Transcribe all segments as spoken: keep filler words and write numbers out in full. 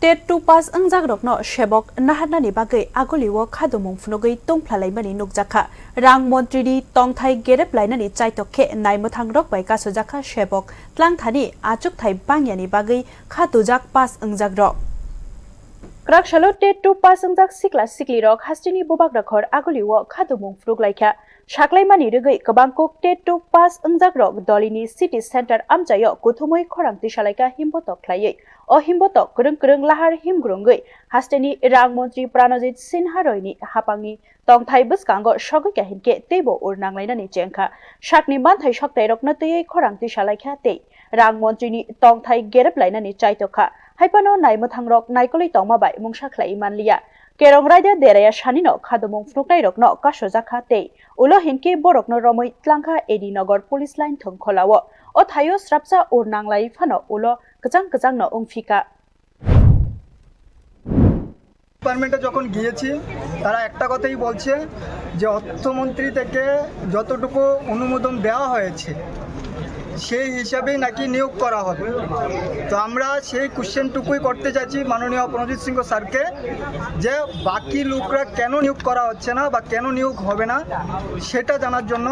TET two pass wngjakrokno sebok naharnani bagwi agulio khadumung phunugwi tongphlalaimani nukjakha. Rang montrini tongthai gerep lainani chaitok khe naimwthangrok bai kasojakha sebok tlangthani achukthai bangyani bagwi khatujak pass wngjakrok. Kwraksalo TET two pass wngjak sikla siklirok hasteni bubagra khor agulio khadumung phunuk laikha. Saklaimani rwgwi kwbang kuk TET two pass wngjakrok dolini city center amchaio kuthumwi khorang tisalaikha himbotok khlaiwi. O himbotok kwrwng kwrwng lahar himgrungwi hasteni rang montri Pranojit Sinha roini hapangni tongthai bwskango sogwi kahim khe teibo ur nanglainani chengkha. Sakni manthai soktairokno twiwi khorang tisalaikha tei rang montrini tongthai gerep lainani chaitokha. Haiphano naimwthangrok naikolwi tongma bai mungsa khlaiwi manliya. Kerong raida deraya sanino khadumung phunuknairokno kasojakha tei ulo hinkhe borokno romwi tlangkha A D Nagar police line thwngkholao. O thaio srapsa ur nanglai phano ulo kwchang kwchangno wngphikha. ডিপার্টমেন্টে যখন গিয়েছি, তারা একটা কথাই বলছে যে অর্থমন্ত্রী থেকে যতটুকু অনুমোদন দেওয়া হয়েছে সেই হিসাবেই নাকি নিয়োগ করা হবে। তো আমরা সেই কোশ্চেনটুকুই করতে চাইছি মাননীয় প্রণজিৎ সিংহ স্যারকে, যে বাকি লোকরা কেন নিয়োগ করা হচ্ছে না বা কেন নিয়োগ হবে না সেটা জানার জন্য,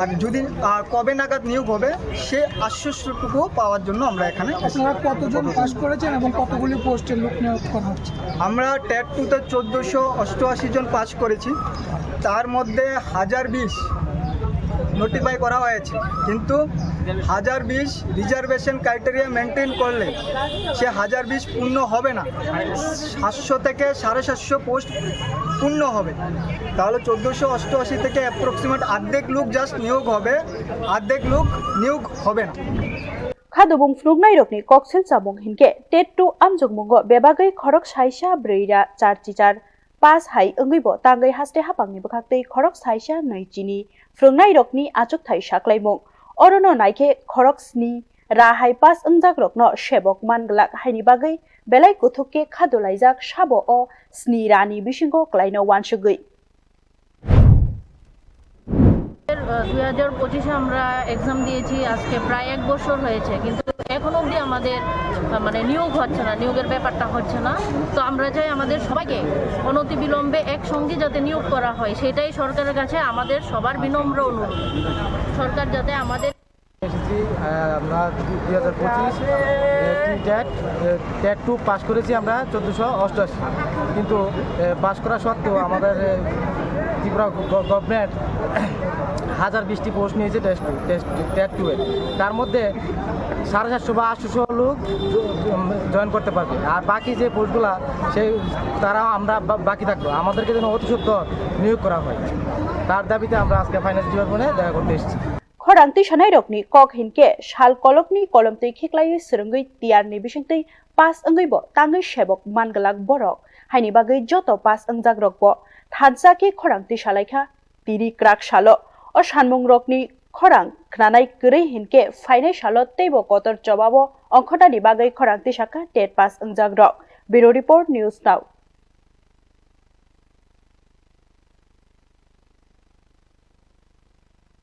আর যদি আহ, কবে নাগাদ নিয়োগ হবে সে আশ্বস্তটুকু পাওয়ার জন্য আমরা এখানে এসেছি। আপনারা কতজন পাস করেছেন এবং কতগুলি পোস্টে লোক নিয়োগ করা হচ্ছে? আমরা টেট টুতে চোদ্দোশো অষ্টআশি জন পাস করেছি, তার মধ্যে হাজার বিশ নোটিফাই করা হয়েছে, কিন্তু হাজার বিশ রিজার্ভেশন ক্রাইটেরিয়া মেনটেন করলে সে হাজার বিশ পূর্ণ হবে না, সাতশো থেকে সাড়ে সাতশো পোস্ট পূর্ণ হবে। তাহলে চোদ্দোশো অষ্টআশি থেকে অ্যাপ্রক্সিমেট অর্ধেক লোক জাস্ট নিয়োগ হবে, অর্ধেক লোক নিয়োগ হবে না। Khadubung phunuknairokni koksil chamung hinkhe TET two amjokmungo bebagwi khorok saisa brwi ra char chichar pass hai wngwibo tangwi haste hapangni bwkhaktwi khorok saisa nwi chini phrwngnairokni achukthai saklaimung. Orono naikhe khorok sni ra hai pass wngjakrokno sebok man glak haini bagwi belai kuthuk khe khadulaijak sabo o sni rani bisingo klaino uansugwi. দুই হাজার পঁচিশে আমরা এক্সাম দিয়েছি, আজকে প্রায় এক বছর হয়েছে, কিন্তু এখন অবধি আমাদের আহ, মানে নিয়োগ হচ্ছে না, নিয়োগের ব্যাপারটা হচ্ছে না। তো আমরা চাই আমাদের সবাইকে অনতিবিলম্বে একসঙ্গে যাতে নিয়োগ করা হয়, সেটাই সরকারের কাছে আমাদের সবার বিনম্র অনুরোধ। সরকার যাতে আমাদের এসেছি আহ, আমরা দুই হাজার পঁচিশ টেট টেট টু পাস করেছি আমরা চোদ্দোশো অষ্টআশি। কিন্তু পাস করা সত্ত্বেও আমাদের এ, ত্রিপুরা গভর্নমেন্ট হাজার বিশটি পোস্ট নিয়েছে TET two TET TET two A. তার মধ্যে সাড়ে সাতশো বা আটশোশো লোক জয়েন করতে পারবে। আর বাকি যে পোস্টগুলা সেই তারা আমরা বা- বাকি থাকবো, আমাদেরকে যেন অতি সত্বর নিয়োগ করা হয়, তার দাবিতে আমরা আজকে ফাইন্যান্স ডিপার্টমেন্টে দেখা করতে এসেছি। Khorang tisanairokni kok hinkhe sal kolokni kolomtwi khiklaiwi swrwngwi tiyarni bisingtwi pass wngwibo tangwi sebok manglak borok, haini bagwi joto pass wngjakrokbo thansa khe khorang tisalaikha tini kwrak salo. O sanmungrokni khorang khnanai kwrwi hinkhe phainai salo teibo kotor chobao ongkhornani bagwi khorang tisakha TET pass wngjakrok. Bureau Report, News Now.